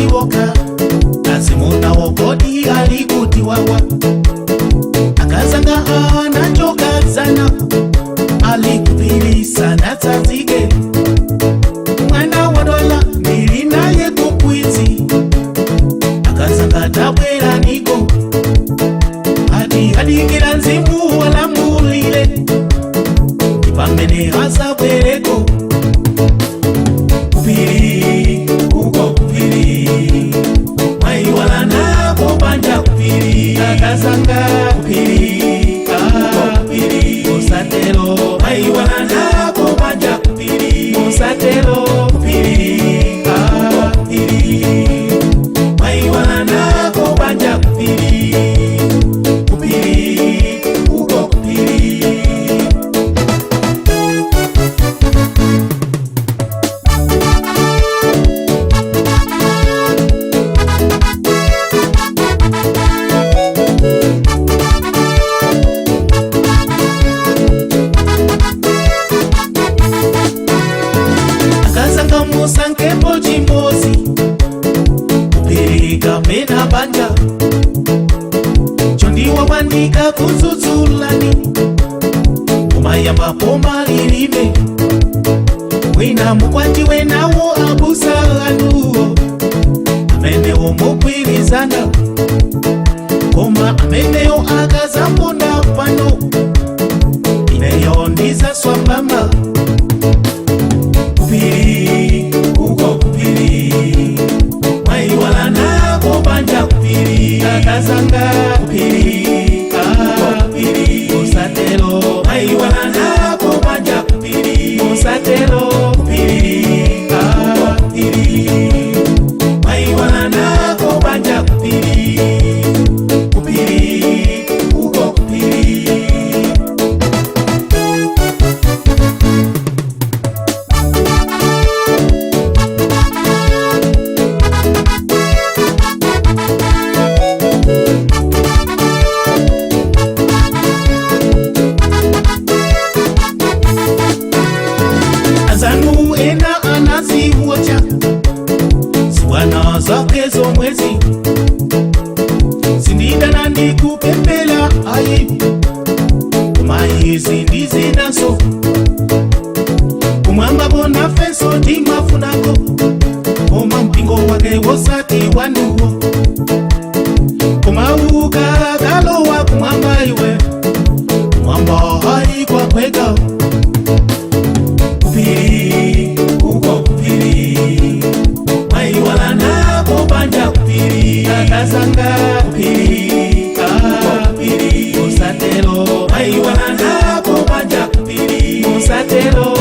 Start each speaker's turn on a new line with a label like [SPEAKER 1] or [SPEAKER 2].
[SPEAKER 1] Akazi woka azimunawo kodi ali kuti wawa? Akazanga anachokazana ali kupilisa natsazike. Mwana wadola ndili naye kukwidzi. Akazanga tabwera niko ati adikira mzimu walamulile ndi pamene azabwereko. Kupiri uko kupiri, mwayiwala nako panja kupiri. Akazanga kupiri uko kupiri, usatelo. Mwayiwala nako panja kupiri, usatelo. Kupiri uko kupiri, mwayiwala nako panja kupiri. Kupiri uko kupiri. Akazanga musankembo chimbozi kupereka pena panja chondiwa wandika kudzudzulani kumayamba pomalilime mwina mukwatiwe nawo abusa anuwo amenewo mugwirizana koma ameneyo akazambonda pano ineyo ndizaswambama. Kupiri uko kupiri, mwayiwala nako panja kupiri. Akazanga kupiri uko kupiri, usatelo. Mwayiwala nako panja kupiri, usatelo. Kupiri uko kupiri, mwayiwala nako panja kupiri. Kupiri uko kupiri. Azanu ena anaziwocha ziwana zake zomwezi zindidana ndikupembela ayi kumayizi ndizinaso kumwamba kona feso timafunako koma mpingo wake wosati wanuwo kumauka kalowa kumwamba iwe kumwamba hayi kwakweka. Kupiri uko kupiri, mwayiwala nako panja kupiri. Akazanga kupiri uko kupiri, usatelo. Mwayiwala nako panja kupiri, usatelo.